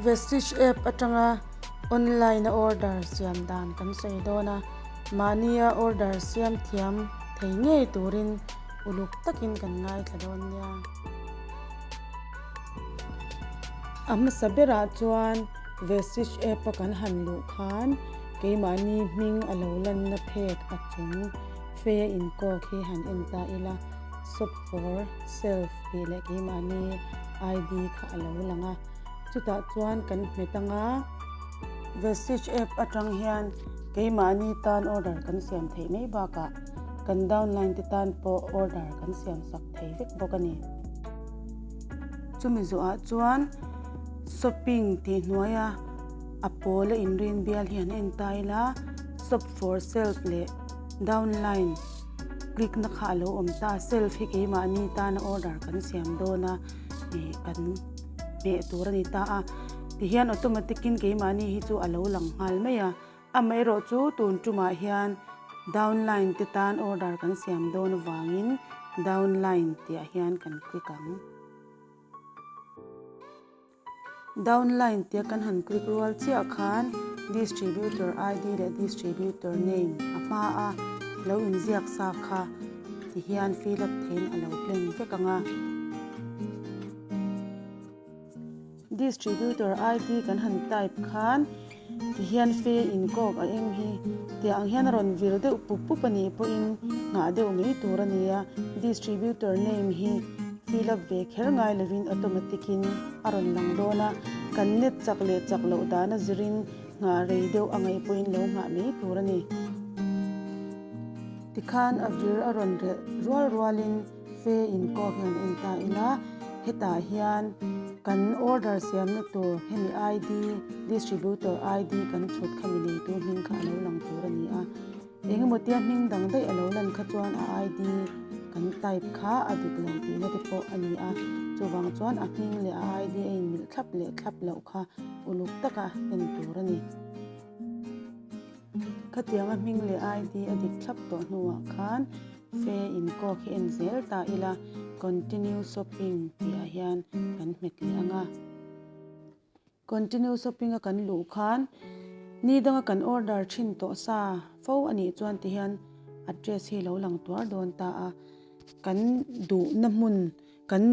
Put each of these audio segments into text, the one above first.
Vestige app atanga online a order siam dan kan sawi dawn a, mahnia order siam thiam thei ngei turin uluk takin kan ngaithla dawn nia. A hmasa berah chuan Vestige app a kan han luh khan keimahni hming a lo lanna phek a chung fe a inkawk hi han en ta ila, Shop for self tih leh keimahni ID kha a lo lang a, chutah chuan kan hmet ang a. Vestige app atang hian keimahni tan order kan siam theih mai bakah kan downline te tan pawh order kan siam sak thei vek bawk a ni. Chumi zawhah chuan shopping tih hnuaia a pawl a inrin bial hi an en ta ila shop for self leh downline click na kha a lo awm ta a, self hi keimahni tana order kan siam dawn a ih kan hmeh tur a ni ta a tihian automatic in keimahni hi chu a lo lang nghal mai a amaherawh chu tun tumah hian downline te tan order kan siam dawn avangin downline tih ah hian kan click ang. Downline tia kan han click rual chiah khan distributor ID leh distributor name a hma a lo inziak sa kha ti hian fill up theiin a lo blank vek ang a. Distributor ID kan han type khan ti hian fe inkawk a eng hi tiah ang hian a rawn vir deuh pup pup a nih pawhin nghah deuh mai tur a ni a, distributor name hi fill up ve kher ngai lovin automatic in a rawn lang dawn a, kan net chak leh chak loh dan a zirin nghah rei deuh a ngaih pawhin lo nghah mai tur a ni. Tikhan a vir a rawn reh rual rualin Fe inkawk hian en ta ila, hetah hian kan order siamna tur hemi ID, distributor ID kan chhut kha mi neitu hming kha a lo lang tur a ni a. Engemaw tia hming dang daih a lo lan kha chuan a ID kan type kha a dik lo tihna te pawh a ni a. Chuvang chuan a hming leh a ID a inmilh thlap leh thlap loh kha uluk taka en tur a ni. Khatianga hming leh ID a dik thlap tawh hnuah khan fe inkawk hi en zel ta ila Continue Shopping tihah hian kan hmet leh ang a. Continue Shopping a kan luh khan ni danga kan order thin tawh sa fo a nih chuan ti hian address hi lo lang tuar dawn ta a. Kan duhna hmun kan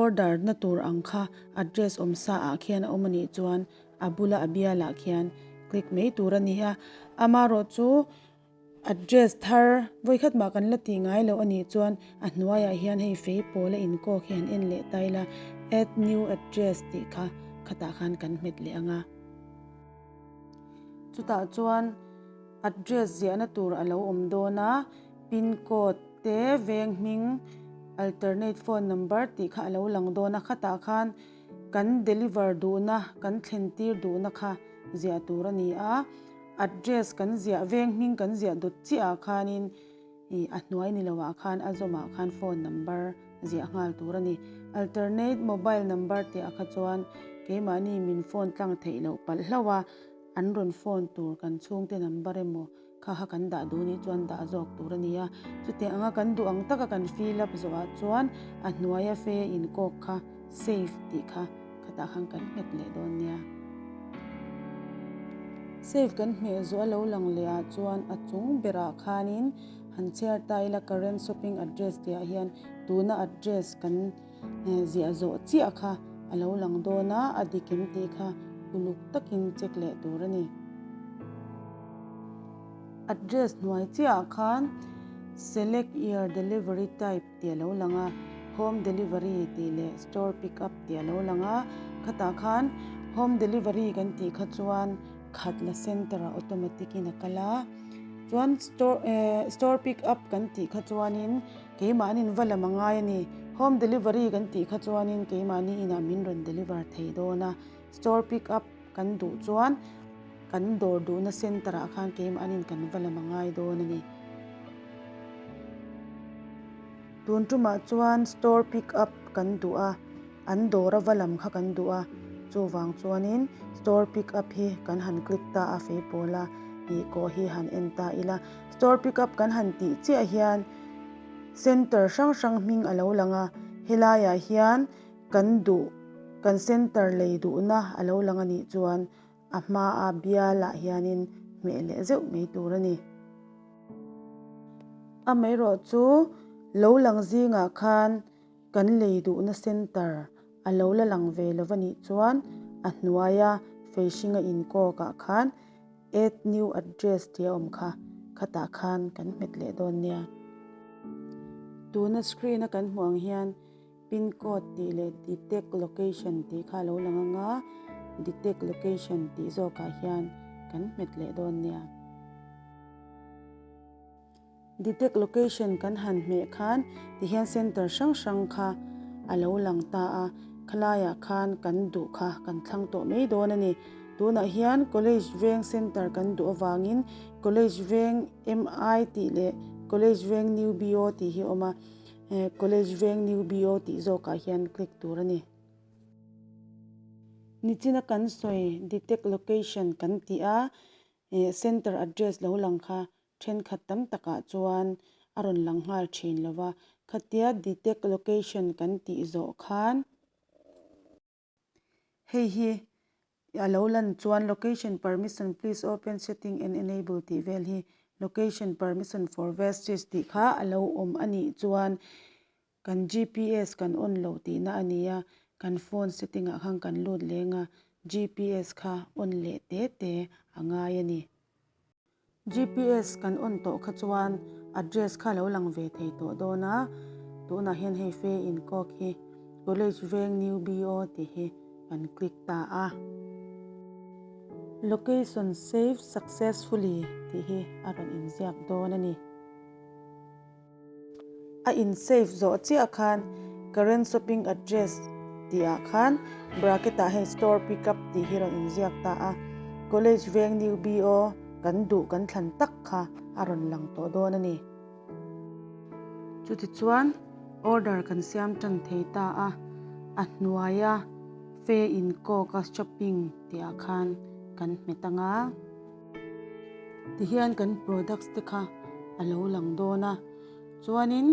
order na tur ang kha address awm sa ah khian a awm a nih chuan a bula a bialah khian click mai tur a ni a, amaherawh chu address thar vawikhat mah kan la tih ngai loh a nih chuan a hnuaiah hian hei fei pawl a inkawk hi han en leh ta ila add new address tih kha khatah khan kan hmet leh ang a, chutah chuan address ziahna tur a lo awm dawn a pin code te veng hming alternate phone number tih kha a lo lang dawn a khatah khan. Kan deliver duhna, kan thlen tir duhna kha ziah tur a ni a, address kan ziah, veng hming kan ziah dawt chiah ah khanin ih a hnuai ni lo ah khan a zawm ah khan phone number ziah nghal tur a ni. Alternate mobile number tih ah kha chuan keimahni min phone tlang theih loh palh hlauh a, an rawn phone tur kan chhungte number emaw Kha kha kan dah duh nih chuan dah zawk tur a ni a, chutiang anga kan duh ang taka kan fill up zawhah chuan a hnuaia fe inkawk kha save tih kha khatah khan kan hmet leh dawn nia. Save kan hmeh zawh a lo lang leh ah chuan a chung berah khanin han chhiar ta ila current shopping address tih ah hian tuna address kan ziah zawh chiah kha a lo lang dawn a, a dik em tih kha uluk takin check leh tur a ni. Address hnuai chiah ah khan Select your delivery type tih a lo lang a, Home delivery tih leh Store pick up tih a lo lang a, khatah khan Home delivery kan tih kha chuan khat la center ah automatic in a kal a, chuan store eh store pick up kan tih kha chuanin keimahni in va lam a ngai a ni, Home delivery kan tih kha chuanin keimahni inah min rawn deliver thei dawn a, Store pick up kan duh chuan kan dawr duhna center ah khan keimahnin kan va lam a ngai dawn a ni. Tun tumah chuan store pick up kan duh a, an dawr a va lam kha kan duh a, chuvang chuanin store pick up hi kan han click ta a fei pawl a ih kawh hi han en ta ila. Store pick up kan han tih chiah hian center hrang hrang hming a lo lang a, helaiah hian kan duh. Kan centre lei duhna a lo lang a nih chuan a hmaa bialah hianin hmeh leh zeuh mai tur a ni. Amaherawhchu lo lang zingah khan kan lei duhna centre a lo la lang ve lo va nih chuan a hnuaia feihringa inkawkah khan Add new address tih a awm kha, khatah khan kan hmet leh dawn nia. Tuna screen a kan hmuh ang hian pin code tih leh detect location tih kha a lo lang ang a, detect location tih zawkah hian kan hmet leh dawn nia. Detect location kan han hmeh khan tihian center hrang hrang kha a lo lang ta a, khalaiah khan kan duh kha kan thlang tawh mai dawn a ni. Tunah hian College Veng center kan duh avangin College Veng MI tih leh College Veng New BO tih hi a awm a, College Veng New BO tih zawkah hian click tur a ni. Nichina kan sawi detect location kan tih a, center address lo lang kha Thenkhat tam takah chuan a rawn lang nghal thin lo va, khatia detect location kan tih zawh khan hei hi a lo lan chuan location permission please open setting and enable tih vel hi location permission for Vestige tih kha a lo awm a nih chuan kan GPS kan on lo tihna a ni a, kan phone setting ah khan kan lut leng a, GPS kha on leh te te a ngai a ni. GPS kan on tawh kha chuan address kha lo lang ve thei tawh dawn a, tunah hian hei fe inkawk hi College Veng New BO tih hi kan click ta a. Location save successfully tih hi a rawn inziak dawn a ni. A in save zawh chiah khan current shopping address tih ah khan bracket ah hei store pick up tih hi rawn inziak ta a, college veng new BO kan duh kan thlan tak kha a rawn lang tawh dawn a ni. Chutichuan order kan siam tan thei ta a, a hnuaia fe inkawk a shopping tih ah khan kan hmet ang a. Tihian kan products te kha a lo lang dawn a, chuanin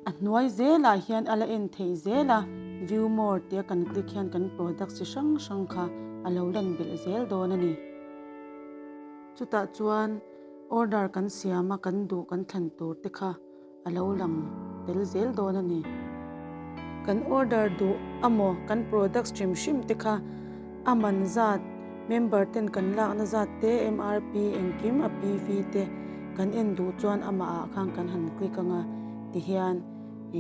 a hnuai zelah hian a la en theih zel a, view more tia kan click hian kan products chi hrang hrang kha a lo lan belh zel dawn a ni. Chutah chuan order kan siam a kan duh kan thlan tur te kha a lo lang tel zel dawn a ni. Kan order duh amaw kan products hrim hrim te kha a man zat, member ten kan lakna zat te, MRP engkim a PV te kan en duh chuan amah ah khan kan han click anga tihian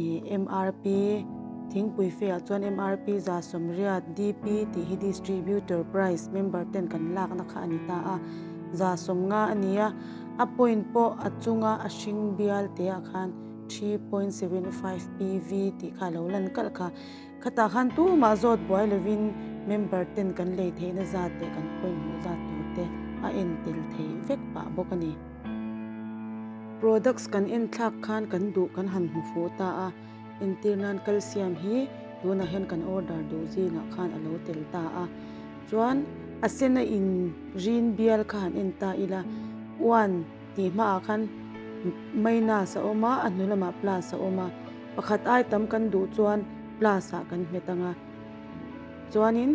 ih MRP thingpui fe ah chuan MRP 180 DP tih hi distributor price member ten kan lakna kha a ni ta a, 150 a ni a. A point pawh a chunga a hring bial te ah khan 3.75 PV tih kha a lo lan kalh kha. Khatah khan tumah zawt buai lovin member ten kan lei theihna zat leh kan point hmuh zat tur te a en tel thei vek pah bawk a ni. Products kan en thlak khan kan duh kan han hmu fuh ta a, entir nan calcium hi tunah hian kan order duh zingah khan a lo tel ta a. Chuan a sena in rin bial kha han en ta ila, one tih hmaah khan minus a awm a, a hnu lamah plus a awm a, pakhat ai tam kan duh chuan plus ah kan hmet ang a, chuanin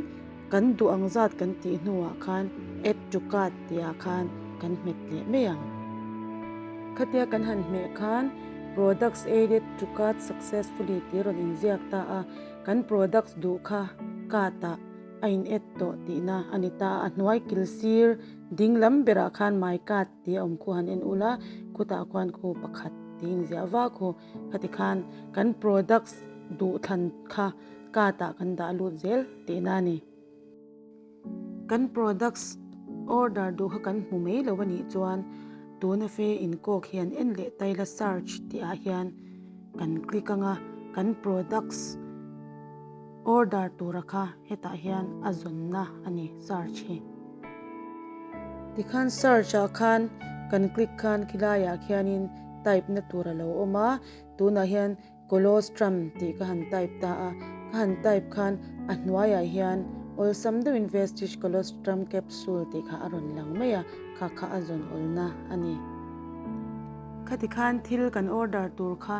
kan duh ang zat kan tih hnuah khan add to cart tih ah khan kan hmet leh mai ang. Khatia kan han hmeh khan products added to cart successfully tih a rawn inziak ta a, kan products duh kha cart ah a in add tawh tihna a ni ta a, a hnuai kil sir ding lam berah khan my card tih a awm khu han en ula, khutah khuan khu pakhat tih inziah vak hu, khati khan kan products duh thlan kha card ah kan dah lut zel tihna a ni. Kan products order duh kha kan hmu mai lo a nih chuan tuna fe inkawk hian en leh taila search tih ah hian kan click anga kan products Order tura kha hetah hian a zawnna a ni search hi. Tikhan search ah khan kan click khan khilaiah khianin type na tur a lo awm a, tunah hian colostrum tih ka han type ta a, ka han type khan a hnuaiah hian awlsam deuhin vestige colostrum capsule tih kha a rawn lang mai a, kha kha a zawn awlna a ni. Khati khan thil kan order tur kha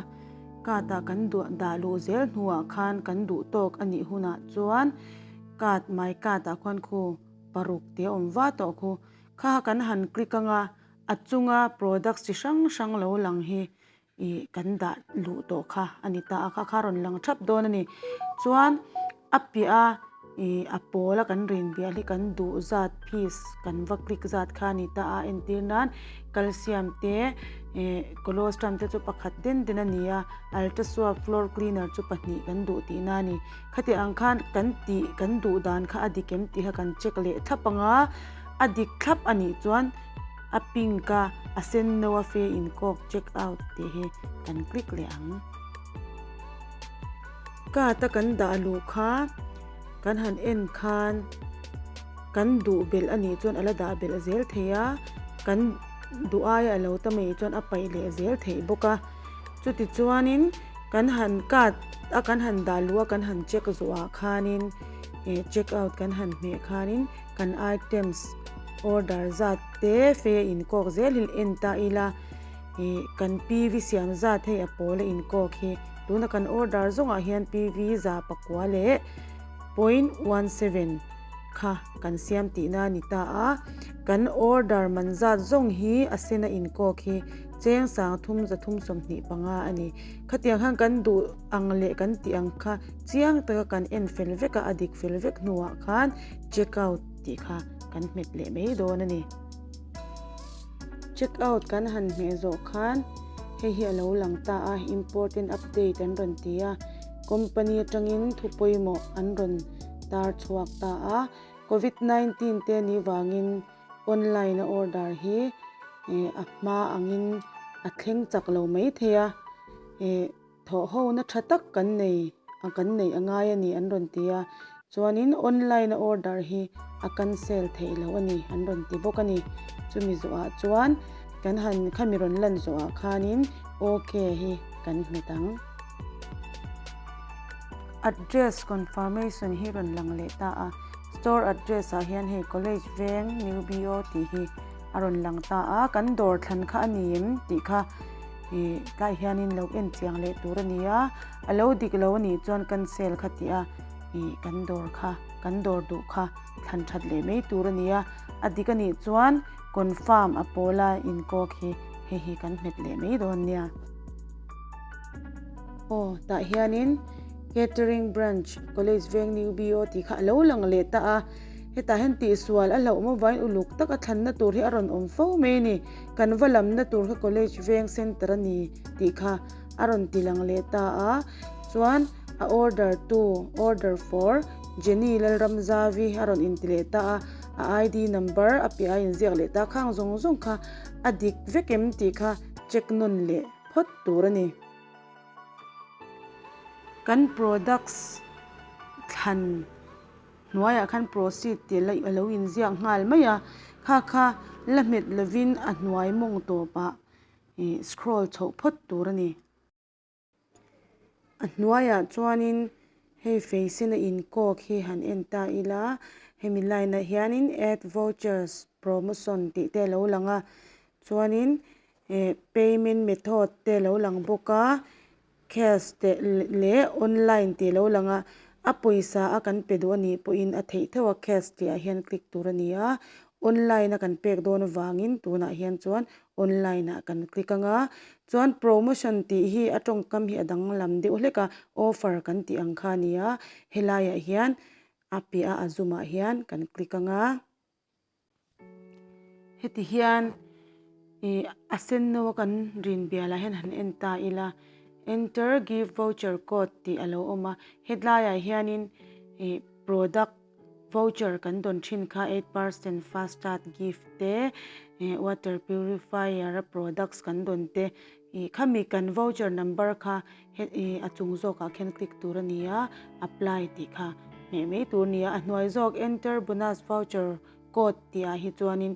Card-ah kan duah dah luh zel hnuah khan kan duh tawk a nih hunah chuan Card, my card ah khuan khu paruk tih a awm va tawh khu. Kha kha kan han click anga a chunga products chi hrang hrang lo lang hi ih kan dah luh tawh kha a ni ta a, kha kha a rawn lang thap dawn a ni. Chuan a piah a ih a pawl a kan rin bial hi kan duh zat piece kan va click zat kha a ni ta a, entir nan calcium te ih colostrum te chu pakhat den den a ni a, ultrasua floor cleaner chu pahnih kan duh tihna a ni. Khati ang khan kan tih kan duh dan kha a dik em tih kha kan check leh thlap ang a, a dik thlap a nih chuan a pink a a sen no a fe inkawk check out tih hi kan click leh ang. Card a kan dah luh kha kan han en khan kan duh belh a nih chuan a la dah belh zel thei a, kan duh aia a lo ta mai chuan a paih leh zel theih bawk a, chuti chuanin. Kan han card a kan han dah luh a kan han check zawhah khanin ih check out kan han hmeh khanin kan items order zat te fe a inkawk zel hi en ta ila ih kan PV siam zat hei a pawl a inkawk hi tuna kan order zawngah hian PV 100 leh point 17 kha kan siam tihna a ni ta a kan order man zat zawng hi a sen a inkawk hi cheng sang 335 a ni. Khatiang khan kan duh ang leh kan tih ang kha chiang taka kan en fel vek a, a dik fel vek hnuah khan check out tih kha kan hmet leh mai dawn a ni. Check out kan han hmeh zawh khan hei hi a lo lang ta a, important update an rawn ti a, company atangin thu pawimawh an rawn tar chhuak ta a, covid 19 te ni vangin Online a order hi a hma angin a thleng chak lo mai thei a, thawh ho na tha tak kan nei kan neih a ngai a ni an rawn ti a, chuanin online a order hi a cancel theih loh a ni an rawn ti bawk a ni. Chumi zawhah chuan kan han khami rawn lan zawhah khanin ok hi kan hmet ang. Address confirmation hi rawn lang leh ta a. Store address ah hian hei College Veng New BO tih hi a rawn lang ta a, kan dawr thlan kha a ni em tih kha ih tlai hianin lo en chiang leh tur a ni a, a lo dik lo a nih chuan cancel kha tih a ih kan dawr kha kan dawr duh kha thlan that leh mai tur a ni a, a dik a nih chuan confirm a pawla inkawk hi hei hi kan hmet leh mai dawn nia. Aw tah hianin Catering Branch College Veng New BO tih kha a lo lang leh ta a, hetah hian tihsual a hlauhawm avangin uluk taka thlanna tur hi a rawn awm fo mai a ni. Kan va lamna tur kha College Veng Centre a ni tih kha a rawn ti lang leh ta a, chuan a order tu order for Jenny Lalramzavi a rawn inti leh ta a, a ID number a piah a inziak leh ta khang zawng zawng kha a dik vek em tih kha check nawn leh phawt tur a ni. Kan products thlan hnuaiah khan proceed tih la a lo inziak nghal mai a, kha kha la hmet lovin a hnuai mawng tawpah ih scroll chhoh phawt tur a ni. A hnuaiah chuanin hei fei sena inkawk hi han en ta ila, hemi line ah hianin add vouchers promotion tih te a lo lang a, chuanin Eh payment method te lo lang bawk a, cash te leh online tih lo lang a, a pawisa a kan pe duh a nih pawhin a theih theuh a cash tih ah hian click tur a ni a, online a kan pek dawn avangin tunah hian chuan online ah kan click ang a, chuan promotion tih hi a tawngkam hi a danglam deuh hlek a, offer kan tih ang kha a ni a, helaiah hian a piah a a zoom ah hian kan click ang a. Heti hian ih a sen no a kan rin bialah hian han en ta ila enter give voucher code tih a lo awm a hetlaiah hianin ih product voucher kan dawn thin kha 8% fast start gift te ih water purifier a products kan dawn te ih khami kan voucher number kha ih a chung zawkah khian click tur a ni a apply tih kha hmeh mai tur a ni a a hnuai zawk enter bonus voucher code tih ah hi chuanin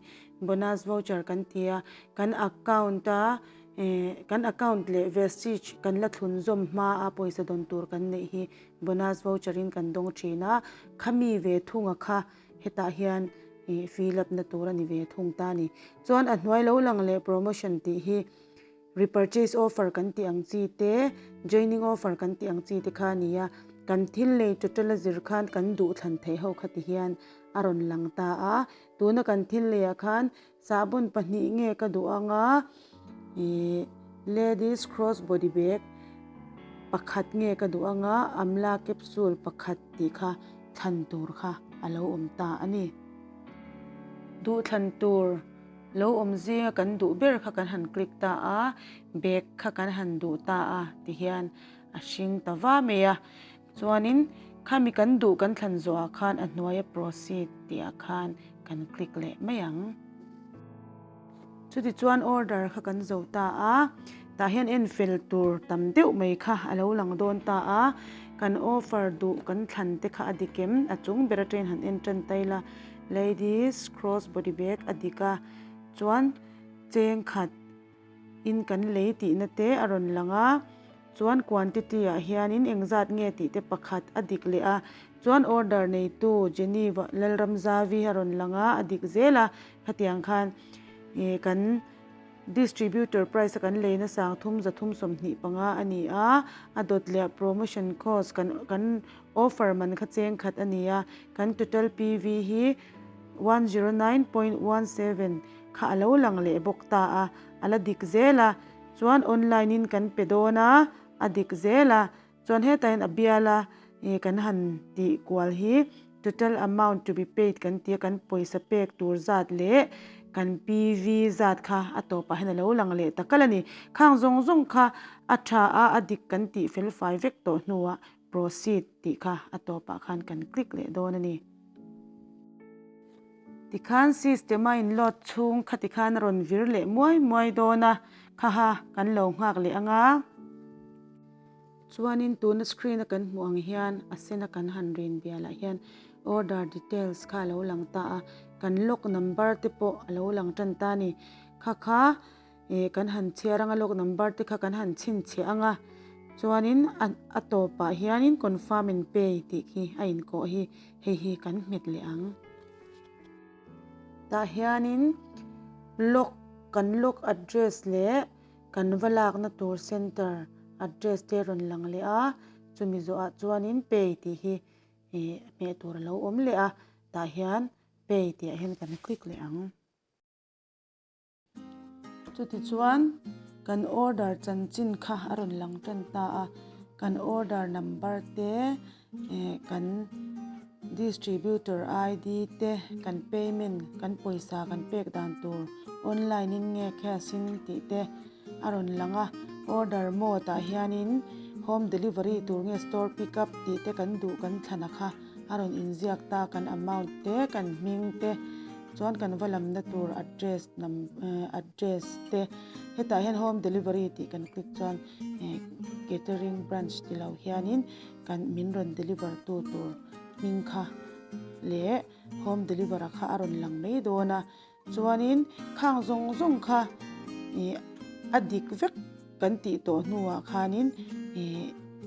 bonus voucher kan ti a kan account a eh kan account leh vestige kan la thlun zawm hma a pawisa dawn tur kan neih hi bonus voucher in kan dawng thin a khami ve thunga kha hetah hian ih fill up na tur a ni ve thung ta a ni chuan a hnuai lo lang leh promotion tih hi. Repurchase offer kan tih ang chi te, joining offer kan tih ang chi te kha a ni a. Kan thil lei total a zir khan kan duh thlan theih ho kha ti hian a rawn lang ta a. Tuna kan thil leiah khan sahbawn pahnih nge ka duh anga ih ladies cross body bag pakhat nge ka duh anga amla capsule pakhat tih kha thlan tur kha a lo awm ta a ni. Duhthlan tur lo awm zinga kan duh ber kha kan han click ta a, bag kha kan han duh ta a tihian a hring ta va mai a. Chuanin khami kan duh kan thlan zawhah khan a hnuaia proceed tih ah khan kan click leh mai ang. Chutichuan order kha kan zo ta a, tah hian en fel tur tam deuh mai kha a lo lang dawn ta a, kan offer duh kan thlan te kha a dik em? A chung ber atangin han en tan ta ila, ladies cross body bag a dik a, chuan cheng khat in kan lei tihna te a rawn lang a, chuan quantity ah hianin engzat nge tih te pakhat a dik leh a, chuan order neitu Jenny Lalramzavi a rawn lang a, a dik zel a, khatiang khan ih kan distributor price a kan leina sangthum zathum 25 a ni a, a dawt leh promotion cost kan kan offer man kha cheng khat a ni a, kan total P_V hi 109.17 kha a lo lang leh bawk ta a, a la dik zel a, chuan online in kan pe dawn a, a dik zel a, chuan hetah hian a bial a ih kan han tih kual hi total amount to be paid kan tih a, kan pawisa pek tur zat leh kan PV zat kha a tawpah hian a lo lang leh ta kalh a ni. Khang zawng zawng kha a tha a, a dik kan tih fel fai vek tawh hnuah proceed tih kha a tawpah khan kan click leh dawn a ni. Tikhan system a in load chhung kha tikhan a rawn vir leh muai muai dawn a, khaha kan lo nghak leh ang a. Chuanin tuna screen a kan hmuh ang hian a sen a kan han rin bialah hian order details kha a lo lang ta a, kan lock number te pawh a lo lang tan ta a ni. Kha kha Ih kan han chhiar anga log number te kha kan han chhinchhiah anga chuanin a a tawpah hianin confirm and pay tih khi a inkawh hi hei hi kan hmet leh ang. Tah hianin log kan log address leh kan va lakna tur center address te a rawn lang leh a chumi zawhah chuanin pay tih hi ih hmeh tur a lo awm leh a tah hian pay tih ah hian kan click leh ang. Chutichuan, kan order chanchin kha a rawn lang tan ta a, kan order number te, kan distributor ID te, kan payment, kan pawisa kan pek dan tur online in nge cash in tih te a rawn lang a. Order mode ah hianin home delivery tur nge store pick up tih te kan duh kan thlan a kha. A rawn inziak ta kan amount te kan hming te chuan kan va lamna tur address nam address te hetah hian home delivery tih kan click chuan catering branch ti lo hianin kan min rawn deliver tu tur hming kha leh home deliver a kha a rawn lang mai dawn a chuanin khang zawng zawng kha ih a dik vek kan tih tawh hnuah khanin ih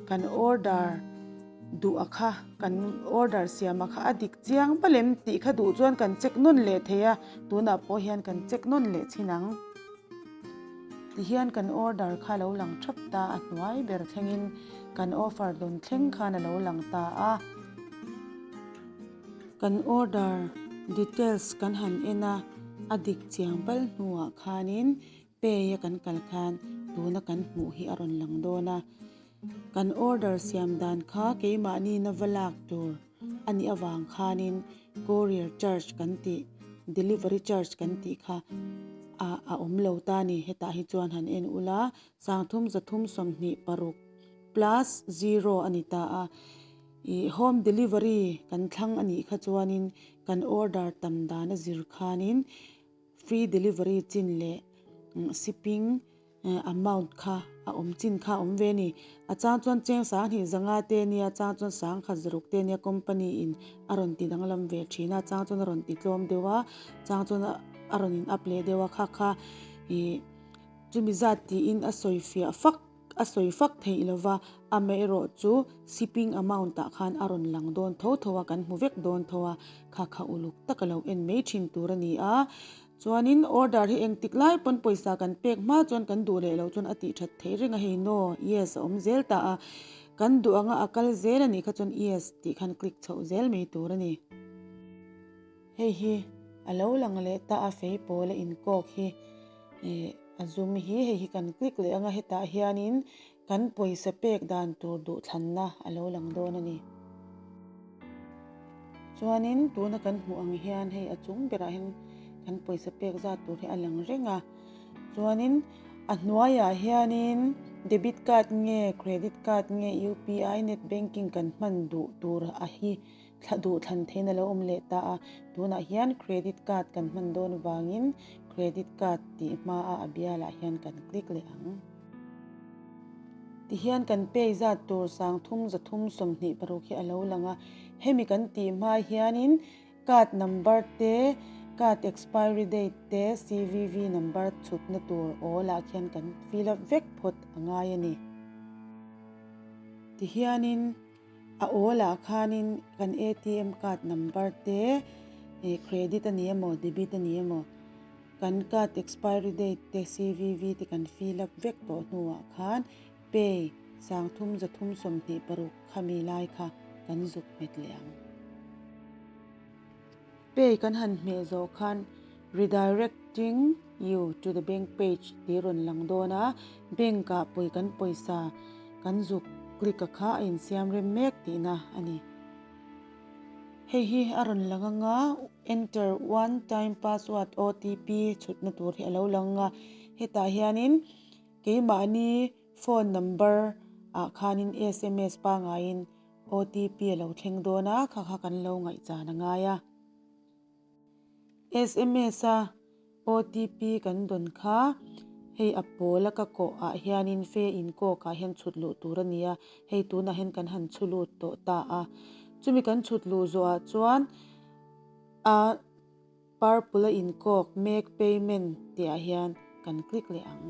kan order duh a kha kan order siam a kha a dik chiang palh em tih kha duh chuan kan check nawn leh thei a tunah pawh hian kan check nawn leh chin ang tihian kan order kha lo lang thap ta a hnuai ber thlengin kan offer dawn thleng khan a lo lang ta a. Kan order details kan han en a, a dik chiang bal hnuah khanin pay a kan kal khan tuna kan hmuh hi a rawn lang dawn a. Kan order siam dan kha keimahni na va lak tur a nih avang khanin courier charge kan tih, delivery charge kan tih kha a a awm lo ta a ni. Hetah hi chuan han en ula 3 326 plus zero a ni ta a. Ih home delivery kan thlang a nih kha chuanin kan order tam dan a zir khanin free delivery chin leh shipping amount kha a awm chin kha a awm ve a ni. A chang chuan cheng 2000 zanga te a nia, a chang chuan 1000 zaruk te a nia company in a rawn ti danglam ve thin a, a chang chuan a rawn ti tlawm deuh a, chang chuan a rawn in up leh deuh a kha kha ih chumi zat tiin a sawi fiah fak. A sawi fak theih lova, amaherawh chu shipping amount ah khan a rawn lang dawn tho tho a, kan hmu vek dawn tho a, kha kha uluk tak a lo en mai thin tur a ni a. Chuanin order hi engtik lai pawn pawisa kan pek hma chuan kan duh leh loh chuan a tih that theih reng a, hei no, yes a awm zel ta a. Kan duh anga a kal zel a nih kha chuan Yes tih khan click chhoh zel mai tur a ni. Hei hi a lo lang leh ta a fei pawl a inkawk hi ih a zum hi hei hi kan click leh anga hetah hianin kan pawisa pek dan tur duhthlanna a lo lang dawn a ni. Chuanin tuna kan hmuh ang hian hei a chung berah hian kan pawisa pek zat tur hi a lang reng a. Chuanin a hnuaiah hianin debit card nge credit card nge UPI net banking kan hman duh tur a hi thla duh thlan theihin a lo awm leh ta a. Tunah hian credit card kan hman dawn avangin credit card tih hmaa a bialah hian kan click leh ang. Tihian kan pay zat tur 3326 hi a lo lang a. Hemi kan tih hma hianin Card number te, card expiry date te, CVV number chhutna tur awl ah khian kan fill up vek phawt a ngai a ni. Tihianin a awl ah khanin kan ATM card number te, credit a ni emaw debit a ni emaw, kan card expiry date te, CVV te kan fill up vek tawh hnuah khan pay 3326 khami lai kha kan zuk hmet leh ang. Pay kan han hmeh zawh khan Redirecting you to the bank page tih rawn lang dawn a, bank ah pawi kan pawisa kan zuk click a kha a insiam rem mek tihna a ni. Hei hi a rawn lang anga Enter one time password, OTP, chhutna tur hi a lo lang anga hetah hianin keimahni phone number ah khanin sms pangaiin OTP a lo thleng dawn a, kha kha kan lo ngaihchan a ngai a. Sms a OTP kan dawn kha hei a pawl a ka kawh ah hianin fe inkawk ah hian chhut luh tur a ni a, hei tunah hian kan han chhu lut tawh ta a. Chumi kan chhut luh zawh ah chuan a Purple a inkawk Make Payment tih ah hian kan click leh ang.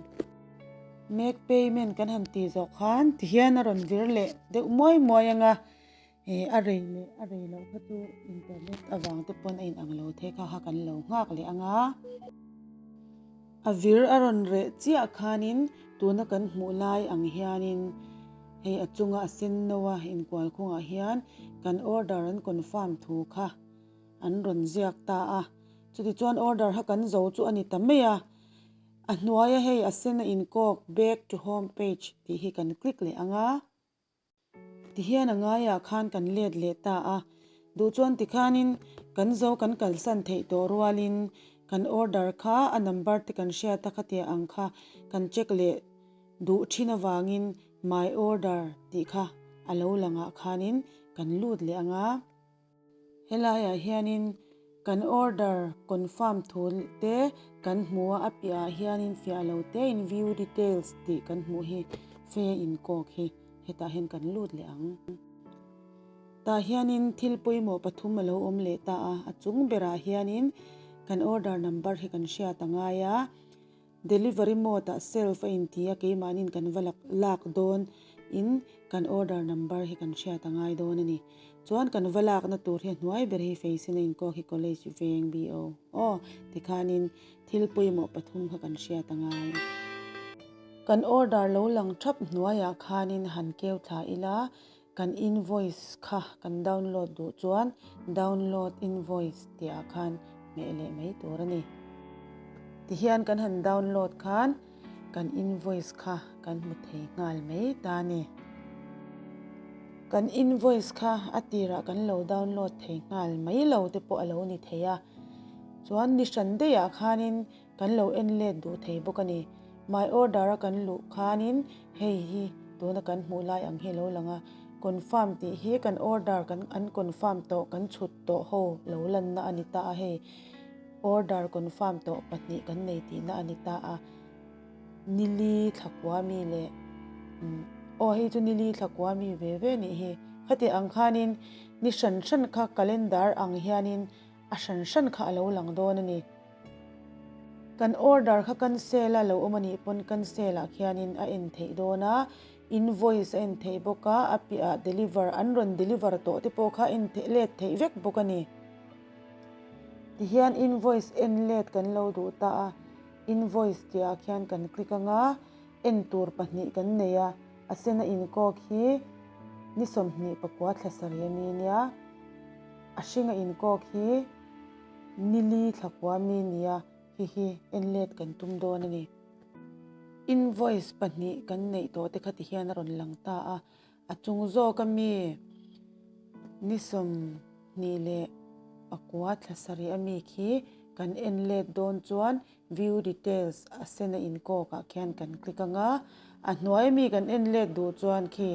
Make Payment kan han tih zawh khan tihian a rawn vir leh deuh muai muai ang a, ih a rei leh a rei loh kha chu internet avang te pawn a inang lo thei kha kha kan lo nghak leh ang a. A vir a rawn reh chiah khanin tuna kan hmuh lai ang hianin hei a chunga a sen no a inkual kawngah hian kan order an confirm thu kha An rawn ziak ta a. Chutichuan order kha kan zo chu a ni ta mai a. A hnuaia hei a sen a inkawk back to home page tih hi kan click leh ang a. Tihian a ngaiah khan kan let leh ta a. Duh chuan tikhanin kan zo kan kalsan theih tawh rualin kan order kha a number te kan hriat a khatia ang kha kan check leh duh thin avangin my order tih kha a lo langah khanin kan lut leh ang a. Helaiah hianin kan order confirm thu te kan hmu a, a piahah hianin fiah lo tein view details tih kan hmuh hi fe inkawk hi hetah hian kan lut leh ang. Tah hianin thil pawimawh pathum a lo awm leh ta a, a chung berah hianin kan order number hi kan hriat a ngai a, Delivery mode ah self a inti a keimahniin kan va lak dawn in kan order number hi kan hriat a ngai dawn a ni. Chuan kan va lakna tur hi a hnuai ber hi Feisina inkawk hi College Veng BO aw tikhanin thil pawimawh pathum kha kan hriat a ngai. Kan order lo lang thap hnuaiah khanin han keu thla ila kan invoice kha kan download duh chuan download invoice tih ah khan hmeh leh mai tur a ni. Tihian kan han download khan kan invoice kha kan hmu thei nghal mai ta a ni. Kan invoice kha a tirah kan lo download thei nghal mai lo te pawh a lo ni thei a, chuan ni hran daihah khanin Kan lo en let duh thei bawk a ni. My order a kan luh khanin hei hi tuna kan hmuh lai ang hi a lo lang a, confirm tih hi kan order kan an confirm tawh kan chhut tawh ho lo lanna a ni ta a hei order confirm tawh pahnih kan nei tihna a ni ta a nili thlakua mi leh aw hei chu nili thlakua mi ve ve nih hi khati ang khanin ni hran hran kha calendar ang hianin a hran hran kha a lo lang dawn a ni. Kan order kha cancel a lo awm a nih pawn cancel ah khianin a en theih dawn a, invoice a en theih bawk a, a piahah deliver an rawn deliver tawh te pawh kha en theih let theih vek bawk a ni. Tihian invoice en let kan lo duh ta a, invoice tih ah khian kan click ang a, en tur pahnih kan nei a, a sen a inkawk hi. Ni 29 thla sarih a mi nia, a hringa inkawk hi ni li thla kua mi nia, hi hi en let kan tum dawn a ni. Invoice pahnih kan neih tawh te kha ti hian a rawn lang ta a, A chung zawk a mi ni 29 thla sarih a mi khi kan en let dawn chuan view details a sen a inkawk ah khian kan click ang a, a hnuai mi kan en let duh chuan khi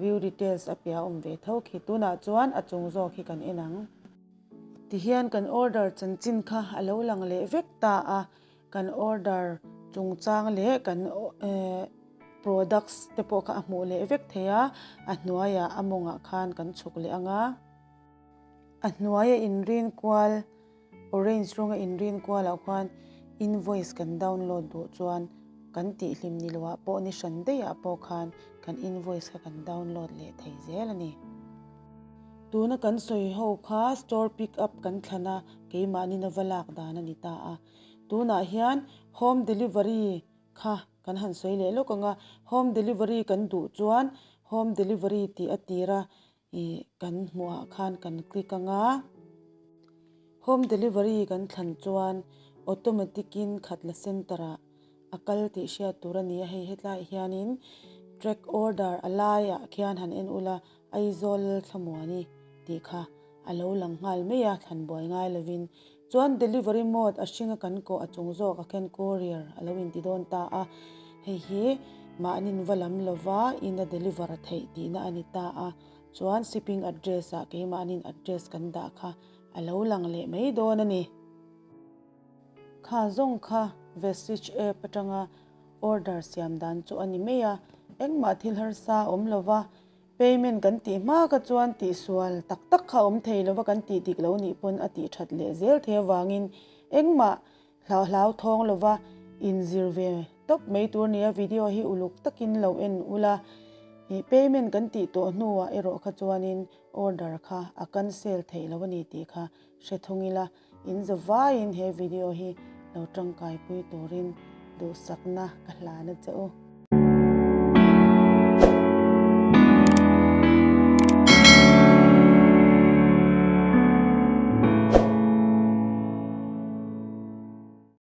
view details a piah a awm ve tho khi tunah chuan a chung zawk hi kan en ang. Tihian kan order chanchin kha a lo lang leh vek ta a, Kan order chungchang leh kan products te pawh kha a hmuh leh vek thei a, a hnuaiah a mawngah khan kan chhuk leh ang a. A hnuaia inrin kual orange rawnga inrin kualah khuan invoice kan download duh chuan kan tihhlim ni loah pawh ni hran daihah pawh khan kan invoice kha kan download leh thei zel a ni. Tuna kan sawi ho kha store pick up kan thlan a, keimahni nova lak dan a ni ta a. Tunah hian home delivery kha kan han sawi leh lawk ang a, home delivery kan duh chuan home delivery tih a tira ih kan hmuhah khan kan click ang a, home delivery kan thlan chuan automatic in khatla center ah a kal tih hriat tur a ni a, hei hetlaiah hianin track order a laiah khian han en ula Aizawl Lalthlamuani tih kha a lo lang nghal mai a, thlan buai ngai lovin. Chuan delivery mode a hringa kan kawh a chung zawk a khen courier a lo inti dawn ta a, hei hi mahnin va lam lova in a deliver a theih tihna a ni ta a, chuan shipping address ah keimahnin address kan dah kha a lo lang leh mai dawn a ni. Kha zawng kha Vestige app atanga order siam dan chu a ni mai a, engmah thil harsa a awm lova, Payment kan tih hma kha chuan tihsual tak tak kha awm thei lova kan tih dik lo nih pawn a tih that leh zel thei avangin engmah hlauhlau thawng lova inzir ve tawp mai tur nia video hi uluk takin lo en ula ih payment kan tih tawh hnuah erawh kha chuanin order kha a cancel theih lo a ni tih kha hre thung ila in zavaiin he video hi lo tangkaipui turin duhsakna ka hlan a che u.